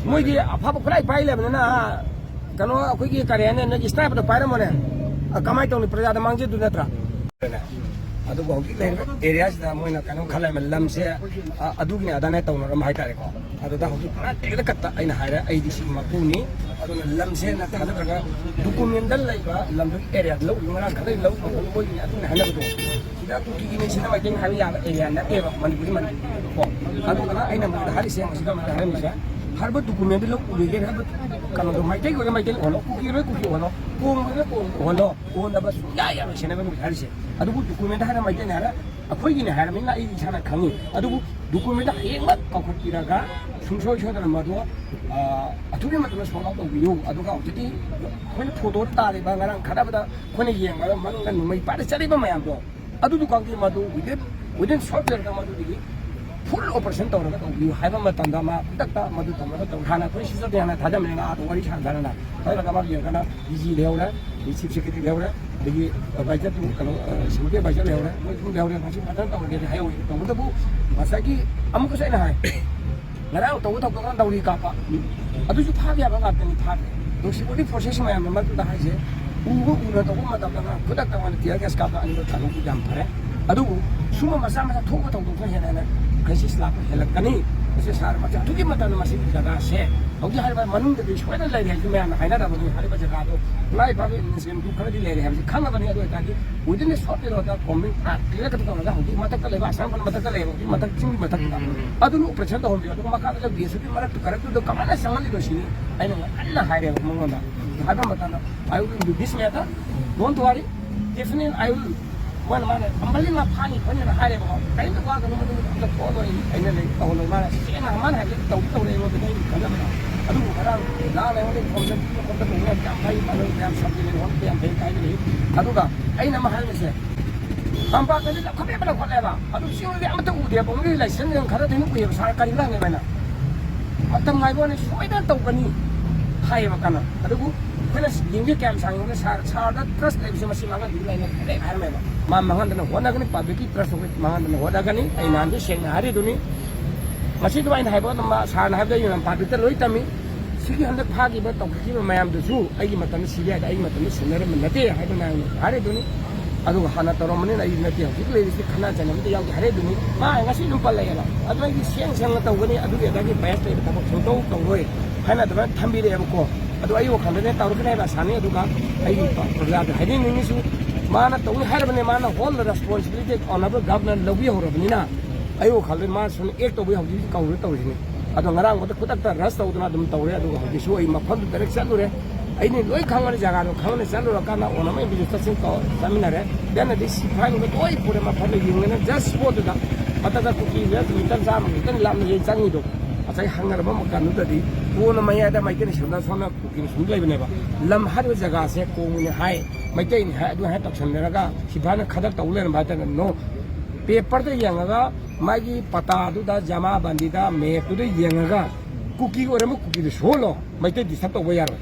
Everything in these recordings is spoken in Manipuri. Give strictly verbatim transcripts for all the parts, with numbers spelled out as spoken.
ꯃꯣꯏꯗꯤ ꯑꯐꯕ ꯈꯨꯠꯂꯥꯏ ꯄꯥꯏ ꯂꯩꯕꯅꯤꯅ, ꯀꯩꯅꯣ, ꯑꯩꯈꯣꯏꯒꯤ ꯀꯔꯤ ꯍꯥꯏꯅꯤ, ꯅꯣꯏꯒꯤ sniperꯗꯣ ꯄꯥꯏꯔꯝꯃꯣꯅꯦ꯫ ꯑ, ꯀꯃꯥꯏꯅ ꯇꯧꯅꯤ? ꯄ꯭ꯔꯖꯥꯗ ꯃꯥꯡꯖꯗꯣꯏ ꯅꯠꯇ꯭ꯔꯥ? ꯑꯗꯨꯕꯨ ꯍꯧꯖꯤꯛ ꯂꯩꯔꯤꯕ areaꯁꯤꯗ ꯃꯣꯏꯅ ꯀꯩꯅꯣ ꯈꯜꯂꯦ, ꯂꯝꯁꯦ, ꯑ, ꯑꯗꯨꯒꯤꯅꯦ ꯑꯗꯥꯅꯦ ꯇꯧꯅꯔꯝꯕ ꯍꯥꯏꯇꯥꯔꯦꯀꯣ꯫ ꯑꯗꯨꯗ ꯍꯧꯖꯤꯛ ꯄꯨꯔꯥ clear cutꯇ ꯑꯩꯅ ꯍꯥꯏꯔꯦ, ꯑꯩꯗꯤ ꯁꯤ ꯃꯄꯨꯅꯤ, ꯑꯗꯨꯅ ꯂꯝꯁꯦ ꯅꯠꯇꯦ, ꯅꯠꯇ꯭ꯔꯒ documentꯗ ꯂꯩꯕ ꯂꯝꯗꯨꯒꯤ areaꯗ ꯂꯧ, ꯉꯔꯥꯡ ꯈꯛꯇ ꯂꯧ ꯃꯈꯣꯏ ꯃꯣꯏꯒꯤꯅꯦ ꯑꯗꯨꯅꯦ ꯍꯥꯏꯅꯕꯗꯣ꯫ ꯁꯤꯗ ꯀꯨꯀꯤꯒꯤꯅꯤ, ꯁꯤꯗ ꯃꯩꯇꯩ ꯍꯥꯏꯕ ꯌꯥꯕ area ꯅꯠꯇꯦꯕ ꯃꯅꯤꯄꯨꯔꯤ ꯃꯅꯤꯄꯨꯔ ꯀꯣ꯫ ꯑꯗꯨꯗꯨꯅ ꯑꯩꯅ ꯃꯣꯏꯗ ꯍꯥꯏꯔꯤꯁꯦ, ꯃꯁꯤꯗ ꯃꯣꯏꯗ ꯍꯥꯏꯔꯝꯃꯤꯁꯦ, ꯍꯥꯏꯔꯤꯕ documentꯗꯨ ꯂꯧ ꯎꯔꯦꯒꯦ ꯍꯥꯏꯕ ꯀꯩꯅꯣꯗꯣ, ꯃꯩꯇꯩ ꯑꯣꯏꯔꯦ ꯃꯩꯇꯩ ꯑꯣꯏꯍꯜꯂꯣ, ꯀꯨꯀꯤ ꯑꯣꯏꯔꯦ ꯀꯨꯀꯤ ꯑꯣꯏꯍꯜꯂꯣ, ꯀꯣꯡ ꯑꯣꯏꯔꯦ ꯀꯣꯡ ꯑꯣꯏꯍꯜꯂꯣ, ꯑꯣꯟꯗꯕ ꯁꯨꯡꯌꯥ ꯌꯥꯔꯣꯏ ꯁꯤꯅꯦꯕ ꯃꯣꯏ ꯍꯥꯏꯔꯤꯁꯦ꯫ ꯑꯗꯨꯕꯨ documentꯗ ꯍꯥꯏꯔ ꯃꯩꯇꯩꯅ ꯍꯥꯏꯔ ꯑꯩꯈꯣꯏꯒꯤꯅꯦ ꯍꯥꯏꯔꯕꯅꯤꯅ ꯑꯩ ꯏꯁꯥꯅ ꯈꯪꯉꯤ꯫ ꯑꯗꯨꯕꯨ documentꯗ ꯍꯌꯦꯡꯃꯛ ꯀꯧꯈꯠꯄꯤꯔꯒ ꯁꯨꯡꯁꯣꯏ ꯁꯣꯏꯗꯅ ꯃꯗꯨ, ꯑ, ꯑꯊꯨꯕ ꯃꯇꯝꯗ solve out ꯇꯧꯕꯤꯌꯨ꯫ ꯑꯗꯨꯒ ꯍꯧꯖꯤꯛꯇꯤ ꯑꯩꯈꯣꯏꯅ ꯐꯣꯇꯣꯗ ꯇꯥꯔꯤꯕ ꯉꯔꯥꯡ ꯈꯠꯅꯕꯗ ꯑꯩꯈꯣꯏꯅ ꯌꯦꯡꯕꯗ ꯃꯅꯨꯡꯗ ꯅꯣꯡꯃꯩ ꯄꯥꯏꯔ ꯆꯠꯂꯤꯕ ꯃꯌꯥꯝꯗꯣ, ꯑꯗꯨꯗꯨ ꯈꯪꯗꯦ, ꯃꯗꯨ within, within short periodꯇ ꯃꯗꯨꯗꯒꯤ full operation ꯇꯧꯔꯒ ꯇꯧꯕꯤꯌꯨ ꯍꯥꯏꯕ ꯃꯇꯝꯗ ꯃꯥ ꯈꯨꯗꯛꯇ ꯃꯗꯨ ꯇꯧꯔꯒ ꯇꯧ꯫ ꯍꯥꯟꯅ ꯑꯩꯈꯣꯏ ꯁꯤꯁꯇꯔꯗꯤ ꯍꯥꯟꯅ ꯊꯥꯖꯕꯅꯤꯅ ꯑꯥꯗ ꯋꯥꯔꯤ ꯁꯥꯟꯅ ꯁꯥꯟꯅꯅ ꯍꯣꯏ ꯀꯃꯥꯟ ꯌꯦꯡꯉꯒꯅ D G ꯂꯩꯍꯧꯔꯦ, ꯑꯗꯒꯤ chief secretary ꯂꯩꯍꯧꯔꯦ, ꯑꯗꯒꯤ advisor ꯇꯨ ꯀꯩꯅꯣ, ꯑ, security advisor ꯂꯩꯍꯧꯔꯦ, ꯃꯣꯏ ꯑꯗꯨꯝ ꯂꯩꯍꯧꯔꯦ꯫ ꯃꯁꯤ ꯐꯖꯅ ꯇꯧꯔꯒꯦꯗꯤ ꯍꯥꯏꯍꯧꯋꯤ꯫ ꯇꯧꯕꯇꯕꯨ ꯉꯁꯥꯏꯒꯤ ꯑꯃꯨꯛꯀꯁꯨ ꯑꯩꯅ ꯍꯥꯏ, ꯉꯔꯥꯡ ꯇꯧꯕ ꯊꯧꯗꯣꯛ ꯅꯥꯎꯔꯤ ꯀꯥꯞꯄ, ꯑꯗꯨꯁꯨ ꯐꯥꯕ ꯌꯥꯕ ꯉꯥꯛꯇꯅꯤ, ꯐꯥꯗ꯭ꯔꯦ꯫ ꯑꯗꯣ security forces ꯃꯌꯥꯝ ꯑꯃꯗꯨꯗ ꯍꯥꯏꯁꯦ, ꯎꯕ ꯎꯅ ꯇꯧꯕ ꯃꯇꯝꯗ ꯉꯔꯥꯡ ꯈꯨꯗꯛꯇ ꯃꯣꯏꯅ tear gas ꯀꯥꯞꯄ ꯑꯅꯤꯃꯛ ꯊꯥꯗꯣꯛꯄ ꯌꯥꯝ ꯐꯔꯦ꯫ ꯑꯗꯨꯕꯨ ꯁꯨꯝꯕ ꯃꯆꯥ ꯃꯆꯥ ꯊꯣꯛꯄ ꯊꯧꯗꯣꯛꯇꯨꯅ ꯍꯦꯟꯅ ꯍꯦꯟꯅ crisis ꯂꯥꯛꯄ ꯍꯦꯜꯂꯛꯀꯅꯤ꯫ ꯃꯁꯤ ꯁꯥꯔ ꯃꯁꯤ ꯑꯗꯨꯛꯀꯤ ꯃꯇꯝꯗ ꯃꯁꯤꯒꯤ ꯖꯒꯥꯁꯦ ꯍꯧꯖꯤꯛ ꯍꯥꯏꯔꯤꯕ ꯃꯅꯨꯡꯗꯗꯤ ꯁꯣꯏꯗꯅ ꯂꯩꯔꯦ ꯍꯥꯏꯕꯁꯤ ꯃꯌꯥꯝꯅ ꯍꯥꯏꯅꯔꯕꯅꯤ꯫ ꯍꯥꯏꯔꯤꯕ ꯖꯒꯥꯗꯣ ꯂꯥꯏ ꯐꯥꯕ incident ꯈꯔꯗꯤ ꯂꯩꯔꯦ ꯍꯥꯏꯕꯁꯤ ꯈꯪꯉꯕꯅꯤ꯫ ꯑꯗꯨ ꯑꯣꯏꯇꯥꯔꯗꯤ within a short period combing ꯄꯨꯔꯥ clear cut ꯇꯧꯔꯒ ꯍꯧꯖꯤꯛ ꯃꯊꯛꯇ ꯂꯩꯕ ꯑꯁꯥꯝ ꯔꯥꯏꯐꯜ ꯃꯊꯛꯇ ꯂꯩꯕ ꯍꯧꯖꯤꯛ ꯃꯊꯛ ꯆꯤꯡꯒꯤ ꯃꯊꯛꯇ, ꯎꯝ, ꯎꯝ, ꯎꯝ꯫ ꯑꯗꯨꯅ operation ꯇꯧꯍꯟꯕꯤꯌꯨ꯫ ꯑꯗꯨꯒ ꯃꯈꯥꯗ ꯂꯩꯕ ꯕꯤ ꯑꯦꯁ ꯑꯦꯐꯀꯤ ꯃꯔꯛꯇ ꯀꯔꯛꯇꯨꯗ ꯀꯃꯥꯏꯅ ꯆꯪꯍꯜꯂꯤꯅꯣ ꯁꯤꯅꯤ ꯑꯩꯅ ꯉꯟꯅ ꯍꯥꯏꯔꯦꯕ ꯃꯉꯣꯟꯗ꯫ ꯍꯥꯏꯕ ꯃꯇꯝꯗ, "I will do this matter, don't worry, definitely I will." ꯃꯥꯅ, ꯃꯥꯅ ꯀꯝꯄꯜꯁꯔꯤ ꯃꯥ ꯐꯥꯅꯤ ꯈꯣꯠꯅꯤꯅ ꯍꯥꯏꯔꯦꯕꯀꯣ꯫ ꯀꯔꯤꯝꯇ ꯋꯥꯒꯅꯨ, ꯃꯗꯨ ꯑꯝꯇ ꯊꯣꯛꯑꯔꯣꯏ, ꯑꯩꯅ ꯂꯩ ꯇꯧꯍꯜꯂꯣꯏ꯫ ꯃꯥꯅ ꯁꯦꯡꯅ ꯃꯥꯅ ꯍꯥꯏꯕꯗꯨ ꯇꯧꯗꯤ ꯇꯧꯔꯛꯑꯦꯕ, ꯑꯗꯨꯗ ꯑꯩꯅ ꯈꯜꯂꯝꯕꯗ꯫ ꯑꯗꯨꯕꯨ ꯉꯔꯥꯡ ꯂꯥꯜꯂꯦ, ꯍꯣꯔꯦꯟ ꯈꯣꯝꯖꯟ ꯈꯣꯝꯖꯟ ꯇꯧꯕ ꯌꯥꯝ ꯐꯩ, ꯃꯔꯝ ꯌꯥꯝ ꯁꯝꯖꯤꯜꯂꯦ, ꯍꯣꯔꯦꯟ ꯌꯥꯝ ꯐꯩ ꯍꯥꯏꯕꯅꯤ꯫ ꯑꯗꯨꯒ ꯑꯩꯅ ꯑꯃ ꯍꯥꯏꯔꯤꯁꯦ, ꯇꯝꯄꯥꯛꯇꯗꯤ ꯂꯧꯈꯠꯄ ꯂꯧꯈꯠꯂꯦꯕ꯫ ꯑꯗꯨ ꯆꯤꯡꯗꯗꯤ ꯑꯃꯠꯇ ꯎꯗꯦꯕ꯫ Only ꯂꯥꯏꯁꯦꯟꯁ ꯈꯔꯗꯤ ꯑꯗꯨꯝ ꯎꯏꯌꯦꯕ꯫ ꯁꯥꯔ ꯀꯔꯤ ꯂꯥꯡꯉꯦꯕ ꯍꯥꯏꯅ꯫ ꯃꯇꯝ ꯉꯥꯏꯕ ꯋꯥꯅꯤ, ꯁꯣꯏꯗꯅ ꯇꯧꯒꯅꯤ ꯍꯥꯏꯌꯦꯕ ꯀꯟꯅ꯫ ꯑꯗꯨꯕꯨ ꯑꯩꯈꯣꯏꯅ ꯌꯦꯡꯒꯦ ꯀꯌꯥꯝ ꯁꯥꯡꯉꯤ꯫ ꯁꯥꯔ, ꯁꯥꯔꯗ trust ꯂꯩꯕꯁꯦ ꯃꯁꯤ ꯃꯥꯡꯍꯟꯕꯤꯒꯅꯨ ꯍꯥꯏꯅ direct ꯍꯥꯏꯔꯝꯃꯦꯕ꯫ ꯃꯥ ꯃꯥꯡꯍꯟꯗꯅ ꯍꯣꯠꯅꯒꯅꯤ, publicꯀꯤ trust ꯑꯩꯈꯣꯏ ꯃꯥꯡꯍꯟꯗꯅ ꯍꯣꯠꯅꯒꯅꯤ꯫ ꯑꯩ ꯅꯍꯥꯟꯗꯤ ꯁꯦꯡꯅ ꯍꯥꯏꯔꯤꯗꯨꯅꯤ꯫ ꯃꯁꯤꯗ ꯑꯩꯅ ꯍꯥꯏꯕ ꯑꯗꯨꯝ ꯁꯥꯔꯅ ꯍꯥꯏꯕꯗ ꯑꯩꯅ ꯂꯝꯄꯥꯛꯇ ꯂꯣꯏ ꯇꯝꯃꯤ꯫ ꯁꯤꯒꯤ ꯍꯟꯗꯛ ꯐꯥꯈꯤꯕ ꯇꯧꯈꯤꯕ ꯃꯌꯥꯝꯗꯨꯁꯨ ꯑꯩꯒꯤ ꯃꯇꯝꯗ ꯁꯤꯕ ꯌꯥꯏꯗ, ꯑꯩꯒꯤ ꯃꯇꯝꯗ ꯁꯤꯟꯅꯔꯝꯕ ꯅꯠꯇꯦ ꯍꯥꯏꯕ ꯃꯌꯥꯝꯅ ꯍꯥꯏꯔꯤꯗꯨꯅꯤ꯫ ꯑꯗꯨꯒ ꯍꯥꯟꯅ ꯇꯧꯔꯝꯕꯅꯤꯅ ꯑꯩ ꯅꯠꯇꯦ, ꯍꯧꯖꯤꯛ ꯂꯩꯔꯤꯁꯤ ꯈꯠꯅ ꯆꯩꯅꯕꯗ ꯌꯥꯎꯗꯦ ꯍꯥꯏꯔꯛꯏꯗꯨꯅꯤ꯫ ꯃꯥ ꯉꯁꯤ ꯑꯗꯨꯝ ꯄꯜꯂꯛꯑꯦꯕ꯫ ꯑꯗꯨ ꯑꯩꯗꯤ ꯁꯦꯡ ꯁꯦꯡꯅ ꯇꯧꯒꯅꯤ, ꯑꯗꯨꯒꯤ ꯑꯗꯥꯒꯤ bias ꯂꯩꯕ ꯊꯕꯛ ꯁꯨꯡꯇꯧ ꯇꯧꯔꯣꯏ ꯍꯥꯏꯅ ꯑꯗꯨꯃꯥꯏꯅ ꯊꯝꯕꯤꯔꯛꯑꯦꯕꯀꯣ꯫ ꯑꯗꯣ ꯑꯩ ꯋꯥꯈꯜꯗꯅꯦ ꯇꯧꯔꯛꯀꯅꯤ ꯍꯥꯏꯕ ꯑꯁꯥꯅꯤ꯫ ꯑꯗꯨꯒ ꯑꯩꯒꯤ ꯄ꯭ꯔꯖꯥꯗ ꯍꯥꯏꯅꯤꯡꯅꯤꯡꯉꯤꯁꯨ, ꯃꯥꯅ ꯇꯧꯅꯤ ꯍꯥꯏꯔꯕꯅꯦ, ꯃꯥꯅ all the responsibility honorable governor ꯂꯧꯕꯤꯍꯧꯔꯕꯅꯤꯅ, ꯑꯩ ꯋꯥꯈꯜꯗ ꯃꯥ ꯁꯨꯝ act ꯇꯧꯕꯒꯤ ꯍꯧꯖꯤꯛ ꯍꯧꯖꯤꯛ ꯀꯧꯔ ꯇꯧꯔꯤꯁꯤꯅꯤ꯫ ꯑꯗꯣ ꯉꯔꯥꯡ ꯈꯨꯗꯛꯇ rush ꯇꯧꯗꯅ ꯑꯗꯨꯝ ꯇꯧꯔꯦ꯫ ꯑꯗꯨꯒ ꯍꯧꯖꯤꯛꯁꯨ ꯑꯩ ꯃꯐꯝꯗꯨ direct ꯆꯠꯂꯨꯔꯦ꯫ ꯑꯩꯅ ꯂꯣꯏ ꯈꯪꯉꯅꯤ, ꯖꯒꯥꯗꯣ ꯈꯪꯉꯅꯤ꯫ ꯆꯠꯂꯨꯔꯀꯥꯟꯗ ꯑꯣꯅꯝ ꯑꯦꯝ ꯕꯤ ꯆꯠꯁꯤꯟ ꯇꯧ ꯆꯠꯃꯤꯟꯅꯔꯦ꯫ ꯕꯦꯟꯅꯗꯤ ꯁꯤꯐꯥꯏꯅꯒ ꯂꯣꯏ ꯄꯨꯔꯦ ꯃꯐꯝꯗ ꯌꯦꯡꯉꯦꯅ just spot ꯇꯨꯗ꯫ ꯃꯊꯛꯇ ꯀꯨꯀꯤꯁꯦ meter ꯆꯥꯝꯃ meter ꯂꯥꯞꯅ ꯌꯦꯡ ꯆꯪꯉꯤꯗꯣ꯫ ꯉꯁꯥꯏ ꯍꯪꯅꯔꯕ ꯃꯀꯥꯟꯗꯨꯗꯗꯤ ꯀꯣꯟꯅ ꯃꯌꯥꯏꯗ ꯃꯩꯇꯩꯅ ꯁꯣꯝꯗ ꯁꯣꯝꯅ ꯀꯨꯀꯤꯅ ꯁꯨꯝ ꯂꯩꯕꯅꯦꯕ꯫ ꯂꯝ ꯍꯥꯏꯔꯤꯕ ꯖꯒꯥꯁꯦ ꯀꯣꯡꯕꯅꯤ ꯍꯥꯏ, ꯃꯩꯇꯩꯅꯤ ꯍꯥꯏ, ꯑꯗꯨ ꯍꯥꯏ ꯇꯧꯁꯟꯅꯔꯒ ꯁꯤꯐꯥꯏꯅ ꯈꯗꯛ ꯇꯧ ꯂꯩꯔꯝꯕ ꯍꯥꯏꯇꯥꯔꯦ꯫ No, paper ꯗ ꯌꯦꯡꯉꯒ ꯃꯥꯒꯤ ꯄꯇꯥꯗꯨꯗ ꯖꯃꯥꯕꯟꯗꯤꯗ map ꯇꯨꯗ ꯌꯦꯡꯉꯒ ꯀꯨꯀꯤ ꯑꯣꯏꯔꯝꯕ ꯀꯨꯀꯤꯗꯨ ꯁꯨꯍꯜꯂꯣ, ꯃꯩꯇꯩ disturb ꯇꯧꯕ ꯌꯥꯔꯣꯏ꯫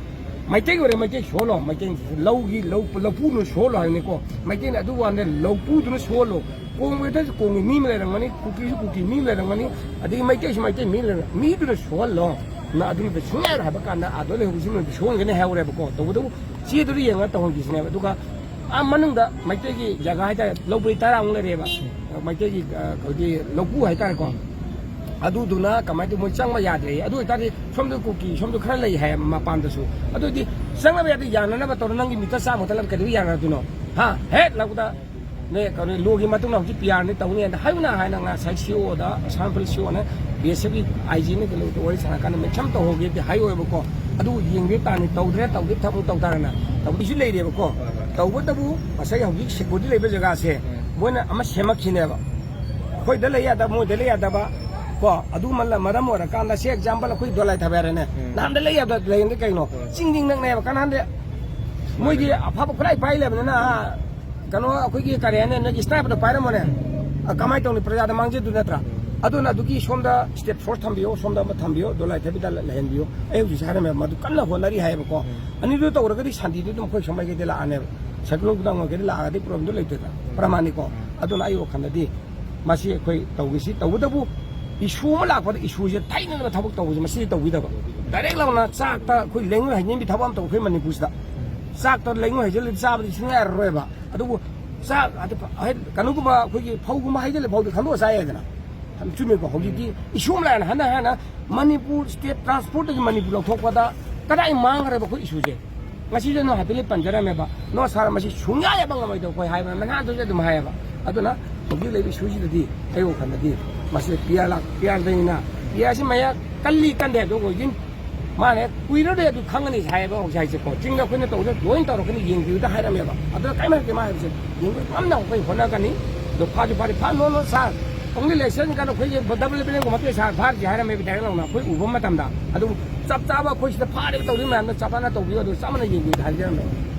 ꯃꯩꯇꯩ ꯑꯣꯏꯔꯦ ꯃꯩꯇꯩ ꯁꯨꯍꯜꯂꯣ, ꯃꯩꯇꯩ ꯂꯧꯒꯤ ꯂꯧ ꯂꯧꯄꯨꯅ ꯁꯨꯍꯜꯂꯣ ꯍꯥꯏꯕꯅꯤꯀꯣ꯫ ꯃꯩꯇꯩꯅ ꯑꯗꯨ ꯋꯥꯅꯦ, ꯂꯧꯄꯨꯗꯨꯅ ꯁꯨꯍꯜꯂꯣ꯫ ꯀꯣꯡꯕꯗꯁꯨ ꯀꯣꯡꯒꯤ ꯃꯤ ꯑꯃ ꯂꯩꯔꯝꯒꯅꯤ, ꯀꯨꯀꯤꯁꯨ ꯀꯨꯀꯤ ꯃꯤ ꯑꯃ ꯂꯩꯔꯝꯒꯅꯤ, ꯑꯗꯒꯤ ꯃꯩꯇꯩꯁꯨ ꯃꯩꯇꯩ ꯃꯤ ꯂꯩꯔꯝꯒꯅꯤ, ꯃꯤꯗꯨꯅ ꯁꯨꯍꯜꯂꯣ꯫ ꯅ ꯑꯗꯨꯅ ꯁꯨꯡꯌꯥ ꯌꯥꯔꯣꯏ ꯍꯥꯏꯕ ꯀꯥꯟꯗ ꯑꯥꯗ ꯂꯩꯍꯧꯕꯁꯤꯡꯅ ꯁꯨꯍꯟꯒꯅꯤ ꯍꯥꯏꯍꯧꯔꯦꯕꯀꯣ꯫ ꯇꯧꯕꯇꯕꯨ ꯆꯦꯗꯨꯗ ꯌꯦꯡꯉꯒ ꯇꯧꯍꯟꯈꯤꯁꯤꯅꯦꯕ꯫ ꯑꯗꯨꯒ ꯑꯥ ꯃꯅꯨꯡꯗ ꯃꯩꯇꯩꯒꯤ ꯖꯒꯥ ꯍꯥꯏꯇꯥꯔꯦ, ꯂꯧꯕꯔꯤ ꯇꯔꯥꯃꯨꯛ ꯂꯩꯔꯦꯕ, ꯃꯩꯇꯩꯒꯤ, ꯑ, ꯑꯩꯈꯣꯏꯒꯤ ꯂꯧꯄꯨ ꯍꯥꯏꯇꯥꯔꯦꯀꯣ꯫ ꯑꯗꯨꯗꯨꯅ ꯀꯃꯥꯏꯅ ꯇꯧ, ꯃꯣꯏ ꯆꯪꯕ ꯌꯥꯗ꯭ꯔꯦ꯫ ꯑꯗꯨ ꯑꯣꯏꯇꯥꯔꯗꯤ ꯁꯣꯝꯗ ꯀꯨꯀꯤ, ꯁꯣꯝꯗ ꯈꯔ ꯂꯩ ꯍꯥꯏ ꯃꯄꯥꯟꯗꯁꯨ꯫ ꯑꯗꯨꯗꯤ ꯆꯪꯅꯕ ꯌꯥꯗꯦ, ꯌꯥꯅꯅꯕ ꯇꯧꯔꯣ꯫ ꯅꯪꯒꯤ meter ꯆꯥꯝꯃ ꯈꯛꯇ ꯂꯧ-, ꯀꯩꯗꯧꯕ ꯌꯥꯅꯗꯣꯏꯅꯣ? ꯍꯥ? ꯍꯦꯛ ꯂꯧꯕꯗ ꯅꯦ, ꯀꯩꯅꯣ, ꯂꯣꯒꯤ ꯃꯇꯨꯡꯗ ꯍꯧꯖꯤꯛ P R ꯅꯤ ꯇꯧꯅꯤ ꯍꯥꯏꯅ ꯍꯥꯏꯌꯨꯅ ꯍꯥꯏꯅ ꯉꯁꯥꯏ C O ꯗ, ꯑꯁꯥꯝ ꯔꯥꯏꯐꯜ C O ꯅ B S F ꯀꯤ I G ꯅ ꯀꯩꯅꯣ ꯋꯥꯔꯤ ꯁꯥꯟꯅꯔꯀꯥꯟꯗ mention ꯇꯧꯍꯧꯒꯦꯗꯤ ꯍꯥꯏꯍꯧꯋꯦꯕꯀꯣ꯫ ꯑꯗꯨ ꯌꯦꯡꯒꯦ ꯇꯥꯅꯤ, ꯇꯧꯗ꯭ꯔꯦ, ꯇꯧꯗ꯭ꯔꯦ, ꯊꯕꯛ ꯇꯧ ꯇꯥꯔꯦꯅ꯫ ꯇꯧꯕꯒꯤꯁꯨ ꯂꯩꯔꯦꯕꯀꯣ꯫ ꯍꯣꯏ, ꯍꯣꯏ꯫ ꯇꯧꯕꯇꯕꯨ ꯉꯁꯥꯏ ꯍꯧꯖꯤꯛ security ꯂꯩꯕ ꯖꯒꯥꯁꯦ ꯎꯝ꯫ ꯃꯣꯏꯅ ꯑꯃ ꯁꯦꯝꯃꯛꯈꯤꯅꯦꯕ꯫ ꯑꯩꯈꯣꯏꯗ ꯂꯩ ꯌꯥꯗꯕ, ꯃꯣꯏꯗ ꯂꯩ ꯌꯥꯗꯕ, ꯀꯣ, ꯑꯗꯨ ꯃꯔꯝ ꯑꯣꯏꯔꯀꯥꯟꯗ, ꯁꯤ example ꯑꯩꯈꯣꯏ ꯗꯣꯂꯥꯏ ꯊꯥꯕ ꯌꯥꯔꯦꯅꯦ꯫ ꯎꯝ꯫ ꯅꯍꯥꯟꯗ ꯂꯩ ꯌꯥꯗꯕ ꯂꯩꯔꯝꯗꯤ ꯀꯩꯅꯣ? ꯍꯣꯏ꯫ ꯆꯤꯡꯗꯤꯡ ꯅꯛꯅꯩꯕ꯫ ꯀꯅꯥꯗ ꯃꯣꯏꯗꯤ ꯑꯐꯕ ꯈꯨꯠꯂꯥꯏ ꯄꯥꯏ ꯂꯩꯕꯅꯤꯅ, ꯀꯩꯅꯣ, ꯑꯩꯈꯣꯏꯒꯤ ꯀꯔꯤ ꯍꯥꯏꯅꯤ, ꯅꯣꯏꯒꯤ sniper ꯗꯣ ꯄꯥꯏꯔꯝꯃꯣꯅꯦ꯫ ꯑ, ꯀꯃꯥꯏꯅ ꯇꯧꯅꯤ? ꯄ꯭ꯔꯖꯥꯗ ꯃꯥꯡꯖꯗꯣꯏ ꯅꯠꯇ꯭ꯔꯥ? ꯑꯗꯨꯅ ꯑꯗꯨꯒꯤ ꯁꯣꯝꯗ state force ꯊꯝꯕꯤꯌꯣ, ꯁꯣꯝꯗ ꯑꯃ ꯊꯝꯕꯤꯌꯣ, ꯗꯣꯂꯥꯏ ꯊꯕꯤꯗ ꯂꯩꯍꯟꯕꯤꯌꯣ꯫ ꯑꯩ ꯍꯧꯖꯤꯛꯁꯨ ꯍꯥꯏꯔꯝꯃꯦ, ꯃꯗꯨ ꯀꯟꯅ ꯍꯣꯠꯅꯔꯤ ꯍꯥꯏꯌꯦꯕꯀꯣ꯫ ꯎꯝ꯫ ꯑꯅꯤꯗꯨ ꯇꯧꯔꯒꯗꯤ ꯁꯥꯟꯇꯤꯗꯨ ꯑꯗꯨꯝ ꯑꯩꯈꯣꯏ ꯁꯣꯝ ꯃꯥꯏꯀꯩꯗ ꯂꯥꯛꯑꯅꯦꯕ꯫ ꯁꯥꯏꯀ꯭ꯂꯣꯟ ꯈꯨꯗꯥꯡ ꯑꯣꯏꯔꯒꯗꯤ ꯂꯥꯛꯑꯒꯗꯤ problem ꯗꯨ ꯂꯩꯇꯦꯗꯅ꯫ ꯎꯝ꯫ ꯄ꯭ꯔꯃꯥꯟꯅꯤꯀꯣ꯫ ꯎꯝ꯫ ꯑꯗꯨꯅ ꯑꯩ ꯋꯥꯈꯜꯗꯗꯤ ꯃꯁꯤ ꯑꯩꯈꯣꯏ ꯇꯧꯒꯤꯁꯤ꯫ ꯇꯧꯕꯇꯕꯨ ꯏꯁꯨ ꯑꯃ ꯂꯥꯛꯄꯗ ꯏꯁꯨꯁꯦ ꯊꯩꯅꯅꯕ ꯊꯕꯛ ꯇꯧꯕꯁꯦ ꯃꯁꯤꯗꯤ ꯇꯧꯕꯤꯗꯕ꯫ ꯗꯥꯏꯔꯦꯛ ꯂꯥꯎꯅ ꯆꯥꯛꯇ ꯑꯩꯈꯣꯏ ꯂꯩꯉꯣꯏ ꯍꯩꯖꯤꯟꯕꯤ ꯊꯕꯛ ꯑꯃ ꯇꯧ ꯑꯩꯈꯣꯏ ꯃꯅꯤꯄꯨꯔꯁꯤꯗ꯫ ꯆꯥꯛꯇ ꯂꯩꯉꯣꯏ ꯍꯩꯖꯤꯜꯂꯗꯤ ꯆꯥꯕꯗꯤ ꯁꯨꯡꯌꯥ ꯌꯥꯔꯔꯣꯏꯕ꯫ ꯑꯗꯨꯕꯨ ꯆꯥꯛ ꯑꯗꯨ ꯐ-, ꯍꯦꯛ ꯀꯩꯅꯣꯒꯨꯝꯕ ꯑꯩꯈꯣꯏꯒꯤ ꯐꯧꯒꯨꯝꯕ ꯍꯩꯖꯤꯜꯂꯦ, ꯐꯧꯗꯤ ꯈꯟꯗꯣꯛꯑ ꯆꯥ ꯌꯥꯏꯗꯅ꯫ ꯆꯨꯝꯃꯦꯀꯣ? ꯍꯧꯖꯤꯛꯇꯤ ꯏꯁꯨ ꯑꯃ ꯂꯥꯛꯑꯦꯅ ꯍꯟꯅ ꯍꯟꯅ ꯃꯅꯤꯄꯨꯔ ꯁ꯭ꯇꯦꯠ ꯇ꯭ꯔꯥꯟꯁꯄꯣꯔꯠꯇꯒꯤ ꯃꯅꯤꯄꯨꯔ ꯂꯧꯊꯣꯛꯄꯗ ꯀꯗꯥꯏ ꯃꯥꯡꯈ꯭ꯔꯦꯕ ꯑꯩꯈꯣꯏ ꯏꯁꯨꯁꯦ? ꯉꯁꯤꯁꯨ ꯅꯪ ꯍꯥꯏꯐꯦꯠ ꯄꯟꯖꯔꯝꯃꯦꯕ, "ꯅꯣ ꯁꯥꯔ, ꯃꯁꯤ ꯁꯨꯡꯌꯥ ꯌꯥꯕ ꯉꯝꯃꯣꯏꯗꯕ ꯑꯩꯈꯣꯏ" ꯍꯥꯏꯕ ꯅꯍꯥꯟꯗꯨꯁꯨ ꯑꯗꯨꯝ ꯍꯥꯏꯌꯦꯕ꯫ ꯑꯗꯨꯅ ꯍꯧꯖꯤꯛ ꯂꯩꯔꯤꯕ ꯏꯁꯨꯁꯤꯗꯗꯤ ꯑꯩ ꯋꯥꯈꯜꯗꯗꯤ ꯃꯁꯤ ꯄꯤ ꯑꯥꯔ ꯂꯥꯛ-, ꯄꯤ ꯑꯥꯔꯗꯅꯤꯅ, ꯄꯤ ꯑꯥꯔꯁꯤ ꯃꯌꯥ ꯀꯜꯂꯤ ꯀꯟꯗꯦ ꯍꯥꯏꯕꯗꯣ ꯑꯣꯏꯗꯣꯏꯅꯤ꯫ ꯃꯥꯅ ꯍꯦꯛ ꯀꯨꯏꯔꯔꯣꯏ ꯑꯗꯨ ꯈꯪꯒꯅꯤ ꯍꯥꯏꯌꯦꯕ ꯍꯧꯖꯤꯛ ꯍꯥꯏꯁꯦꯀꯣ꯫ ꯆꯤꯡꯗ ꯑꯩꯈꯣꯏꯅ ꯇꯧꯗ ꯂꯣꯏꯅ ꯇꯧꯔꯛꯀꯅꯤ, ꯌꯦꯡꯕꯤꯌꯨꯗ ꯍꯥꯏꯔꯝꯃꯦꯕ꯫ ꯑꯗꯨꯅ ꯀꯔꯤꯝ ꯍꯥꯏꯔꯛꯇꯦ ꯃꯥ ꯍꯥꯏꯕꯁꯦ꯫ ꯌꯦꯡꯕ ꯉꯝꯅ ꯑꯩꯈꯣꯏ ꯍꯣꯠꯅꯒꯅꯤ꯫ ꯑꯗꯣ ꯐꯥꯁꯨ ꯐꯥꯔꯤ, ꯐꯥ ꯅꯣ ꯅꯣ ꯁꯥꯔ꯫ ꯑꯣꯡꯂꯤ ꯂꯦꯁꯟ ꯀꯥꯟꯗ ꯑꯩꯈꯣꯏꯒꯤ ꯗꯕꯜ ꯕꯦꯂꯦꯟꯒꯨꯝꯕ ꯅꯠꯇꯦ ꯁꯥꯔ ꯐꯥꯔꯤꯁꯦ ꯍꯥꯏꯔꯝꯃꯦꯕ ꯗꯥꯏꯔꯦꯛ ꯂꯥꯎꯅ ꯑꯩꯈꯣꯏ ꯎꯕ ꯃꯇꯝꯗ꯫ ꯑꯗꯨꯕꯨ ꯆꯞ ꯆꯥꯕ ꯑꯩꯈꯣꯏ ꯁꯤꯗ ꯐꯥꯔꯤꯕ ꯇꯧꯔꯤꯕ ꯃꯌꯥꯝꯗꯣ ꯆꯞ ꯃꯥꯟꯅ ꯇꯧꯕꯤꯌꯨ, ꯑꯗꯨ ꯆꯞ ꯃꯥꯟꯅ ꯌꯦꯡꯕꯤꯌꯨꯗ ꯍꯥꯏꯖꯔꯝꯃꯦ꯫